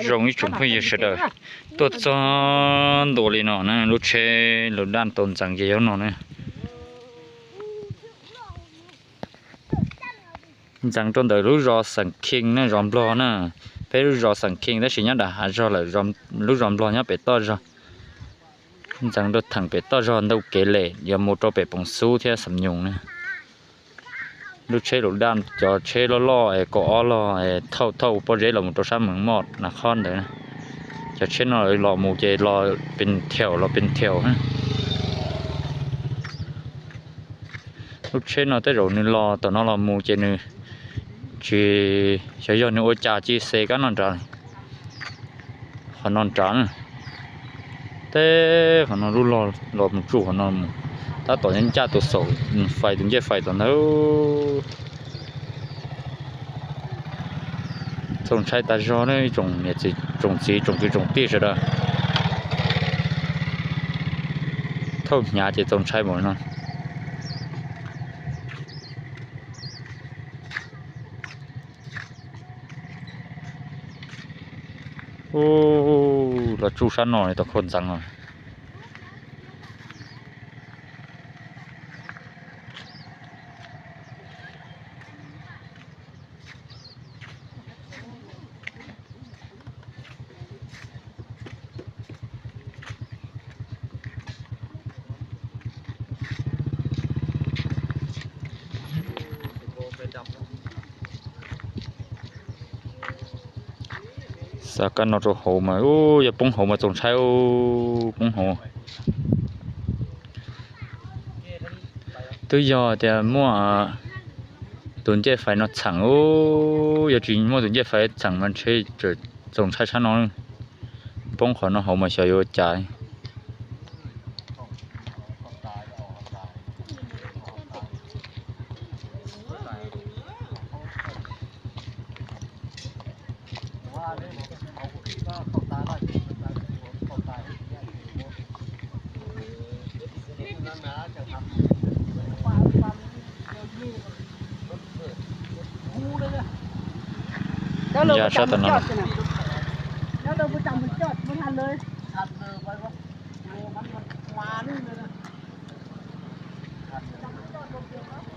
Zoo ib tsoom phooj ywg sawv daws, tuaj txog ntua li no na, lub tsheb lus daj tau ntxeev ces yog no na. Ntxeev rau ntawm lub zos Xeem Kheej na, zos Nplog na. Peb lub zos Xeem Kheej tab sis nyob dam hav zog lawm, lub zos Nplog nyob pem toj zog. Ntxeev rau theem pem toj zog ntawm kev lem yuav mus rau pem Poom Xub thiab Xam Nyoos na. Lub tsheb lus daj, cov tsheb loj loj es kaum ob log es thauj thauj pob zeb los mus rau sab Mees Moj Nas Khob ntawd. Cov tsheb no los mus ces los pes theem los pes theem. Lub tsheb no tej zaum nws los tom no los mus ces nws tsis xyov yog nws ua cas cia li xe kab no nrad, qhov no nrad na. Tej qhov no lub log los mus tsuj qhov no mus, tab tom ncaj tus xaum fais tus ncej fais tom ntawd. Txaus ntshai tas zog ne tsoom niam txiv tsoom txiv tsoom kwv tsoom tij sawv daws. Thauj hnyav ces txaus ntshai npaum no. Ub, los tsuj sab no tom khau ntxeev os. Xa kab no rau hauv mas, ub, yog poob hauv mas txaus ntshai, poob hauv. Twb yog tias muaj tus ncej fais no txheem, ub, yog tsis muaj tus ncej fais txheem mas ntshe txaus ntshai tshaj no. Poob qhov no hauv mas xyov yuav ua cas. Yog sab tom no.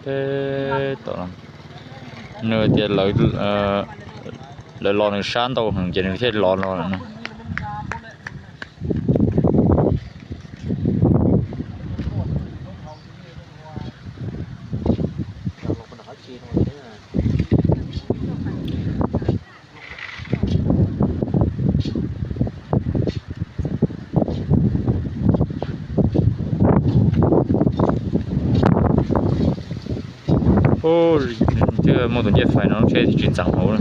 Peb tom, nws tias lawv los nws sab ntau heev ces nws thiaj los no lawm no. Twb muaj tus ncej fais no lub tsheb tsis ntxeev hauv.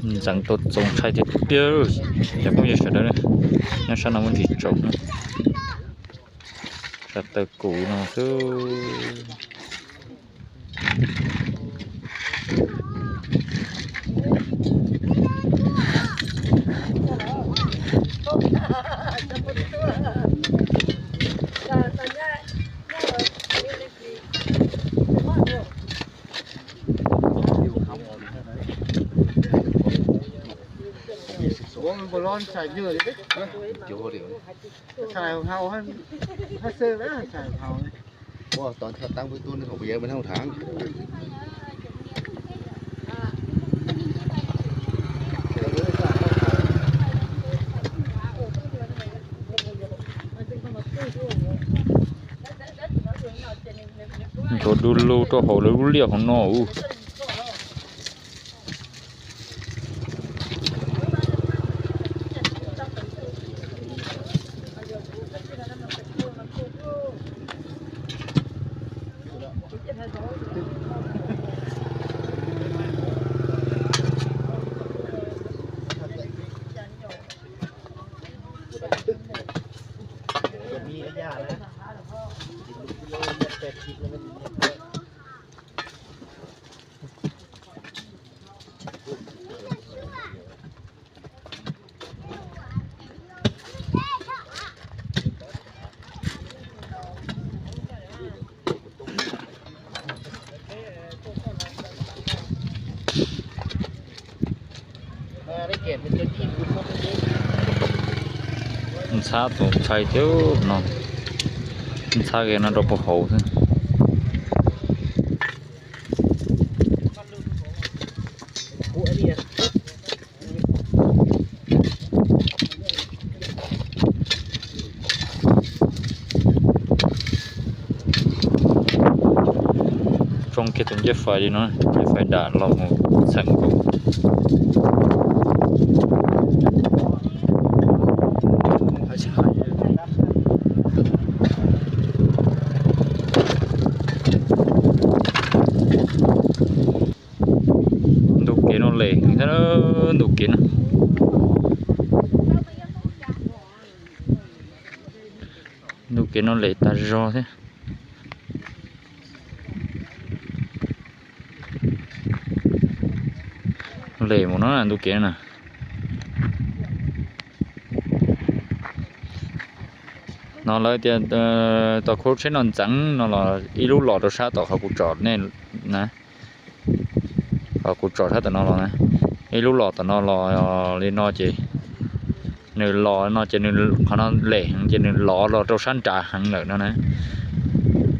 Ntxeev tau txaus ntshai tiag tiag, cov phooj ywg sawv daws, nyob sab no muaj ntsis tsaus, sab taw kuv no xwb. Ntxuav du lug rau hauv lawv lub liaj hauv no ub. Ntxhab tus ntxhais thiab no, ntxhab kiag no rau puag hauv xwb. Tsoo kiag tus ncej fais li no, ncej fais dam los mus txheem nkaus. Ntu kev no lem heev thiab, ntu kev no, ntu kev no lem tas zog thiab. Lem mus no ntu kev no na. No lawv tias tau khub tsheb no ntxeev no los ib lub los rau sab tom qhov kuv tsom nej na, qhov kuv tsom sab tom no los na, ib lub los tom no los li no ces nws los no ces nws qhov no lem heev ces nws lov los rau sab nrad heev lawm no na.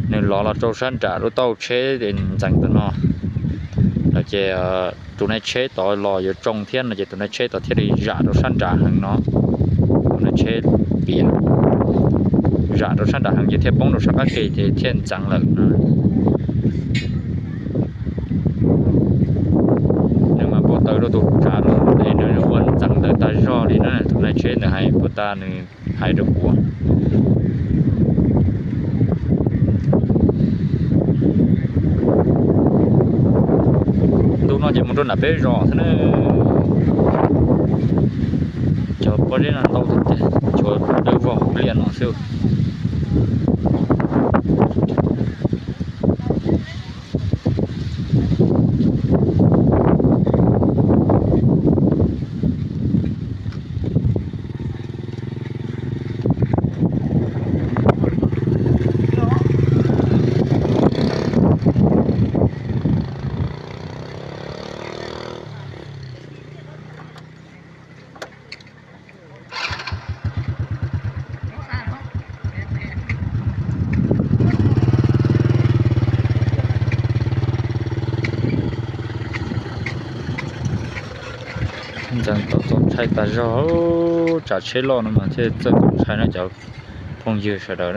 Nws lov los rau sab nram lub taub hau tsheb ntxeev tom no lawm ces tus nai tsheb tod los yuav tsoo thiab no ces tus nai tsheb tod thiaj li zam rau sab nrad heev no. Tus nai tsheb piav zam rau sab nrad heev ces thiaj poob rau sab qab ke ces thiaj ntxeev lawm no. Nws mas npau taws rau tus tsav los es nws ua ntxeev ntawd tas zog li na, tus nai tsheb ntawd hais puas tas nws hais rau kuv. Ntu no ces mus rau nram peb zos xwb na. Cov pob zeb no ntau tiag tiag, cov dawb vog liaj no xwb. Ntxeev tau txaus ntshai tas zog, tsav tsheb loj no mas thiaj txawj txaus ntshai no cov phooj ywg sawv daws,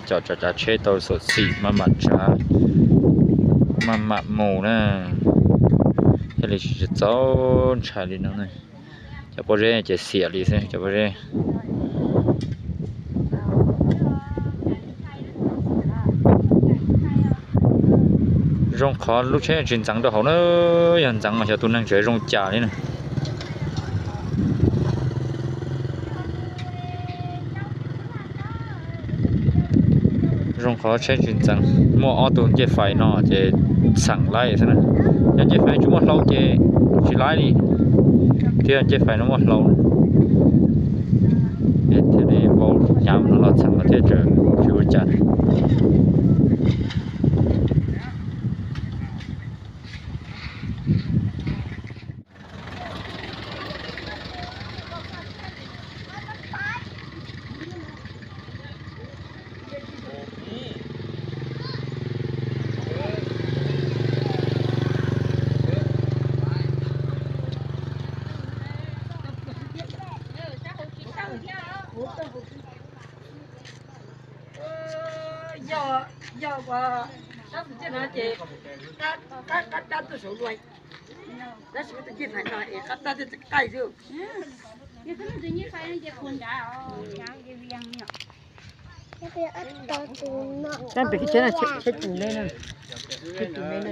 cov tsav tsav tsheb tau xyuam xim maj mam tsav, maj mam mus na, thiaj li tsis txaus ntshai li no. Cov pob zeb ces xiam li xwb cov pob zeb. Zoo qhov lub tsheb tsis ntxeev rau hauv na, yog ntxeev mas xyov tus neeg tseem zoo cas li na. Zoo qhov tsheb tsis ntxeev, muaj ob tug ncej fais no ces txheem laib xwb na. Yog ncej fais tsis muaj hlau ces tsis laib li, thiab ncej fais no muaj hlau, thiaj li vau hnyav no los txheem los thiaj tsis ua cas. Yog, yog ua sab tus tsiaj no ces qab, qab, qab dab tuaj saud dua. Tab sis tus ncej fais no es qab dab thiaj txawm qaij xwb. Sab pem kev tsheb na, tsheb tus me na, tsheb tus me na.